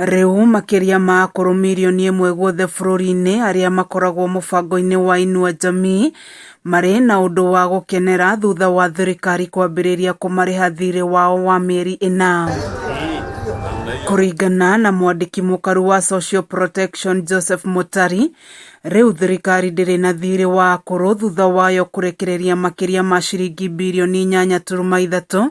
Rĩu makĩria ma akũrũ mirioni ĩmwe guothe bũrũri-inĩ arĩa makoragwo mũbango-inĩ wa Inua Jamii marĩ na ũndũ wa gũkenera thutha wa thirikari kwambĩrĩria kũmarĩha thirĩ wao wa mĩeri ĩna. Kũringana na mwandĩki mũkaru wa Social Protection Joseph Mutari, rĩu thirikari ndĩrĩ na thirĩ wa akũrũ thutha wayo kũrekereria makĩria ma ciringi birioni 8.3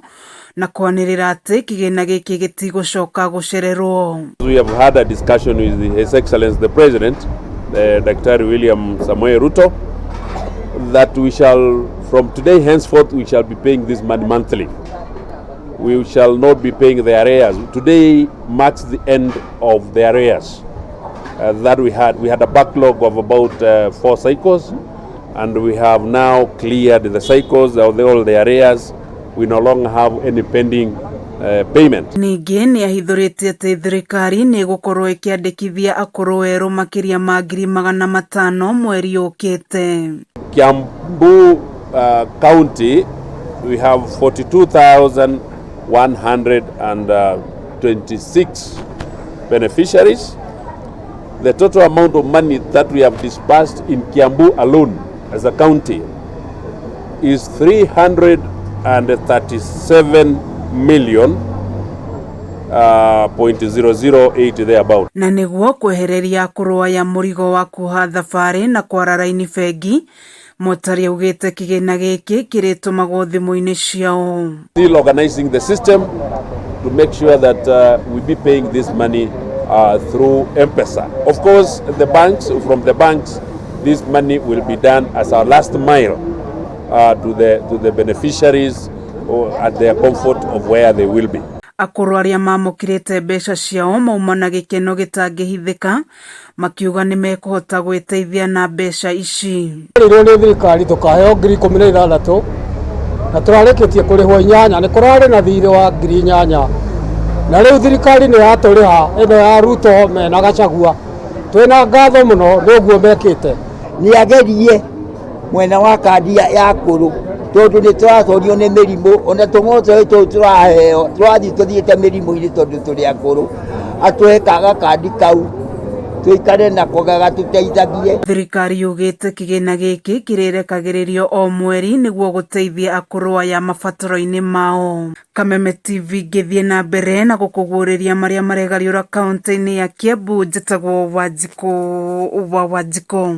na kwanĩrĩra atĩ kĩgĩna gĩkĩ gĩtigũcoka gũcererwo. We have had a discussion with His Excellency the President, Dr. William Samoei Ruto, that we shall, from today henceforth, we shall be paying this money monthly. We shall not be paying the arrears. Today marks the end of the arrears that we had. We had a backlog of about 4 cycles, and we have now cleared the cycles, all the arrears. We no longer have any pending payment. Ningĩ nĩ ahithũrĩtie atĩ thirikari nĩ ĩgũkorwo ĩkĩandĩkithia akũrũ erũ makĩria ma 500,000 mweri ũkĩte. Kiambu County, we have 42,126 beneficiaries. The total amount of money that we have disbursed in Kiambu alone as a county is 337 million 0.008 thereabout. Na nĩguo kwehereria akũrũ aya mũrigo wa kuoha thabarĩ na kwara raini bengi, Mutari augĩte kĩgĩna gĩkĩ kĩrĩtũmagwo thimũ-inĩ ciao. Still organizing the system to make sure that we be paying this money through M-Pesa. Of course, the banks, from the banks, this money will be done as our last mile to the beneficiaries or at their comfort of where they will be. Akũrũ arĩa mamũkĩrĩte mbeca ciao mauma na gĩkeno gĩtangĩhithĩka makiuga nĩ mekũhota gwĩteithia na mbeca ici. Rĩrĩ nĩ thirikari tũkaheo 16,000 na tũrarĩkĩtie kũrĩhwo 8 nĩ kũrarĩ na thirĩ wa 8,000 na rĩu thirikari nĩ yatũrĩha ĩno ya Ruto mena Gachagua twĩna ngatho mũno nĩ ũguo mekĩte. Nĩ agerie mwena wa kandi ya akũrũ tondũ nĩ tũratorio nĩ mĩrimũ ona tũng'oto tũu tũraheo tũrathiĩ tũthiĩte mĩrimũ-inĩ tondũ tũrĩ akũrũ atũhe kaga kandi kau tũikare nako gagatũteithagie. Thirikari yugĩte kĩgĩna gĩkĩ kĩrĩrekagĩrĩrio o mweri nĩguo gũteithia akũrũ aya mabataro-inĩ mao. Kameme TV ngĩthiĩ na mbere na gũkũguũrĩria marĩa maregariũra kaunti-inĩ ya Kiambu, njĩtagwo Wanjikũ wa Wanjikũ.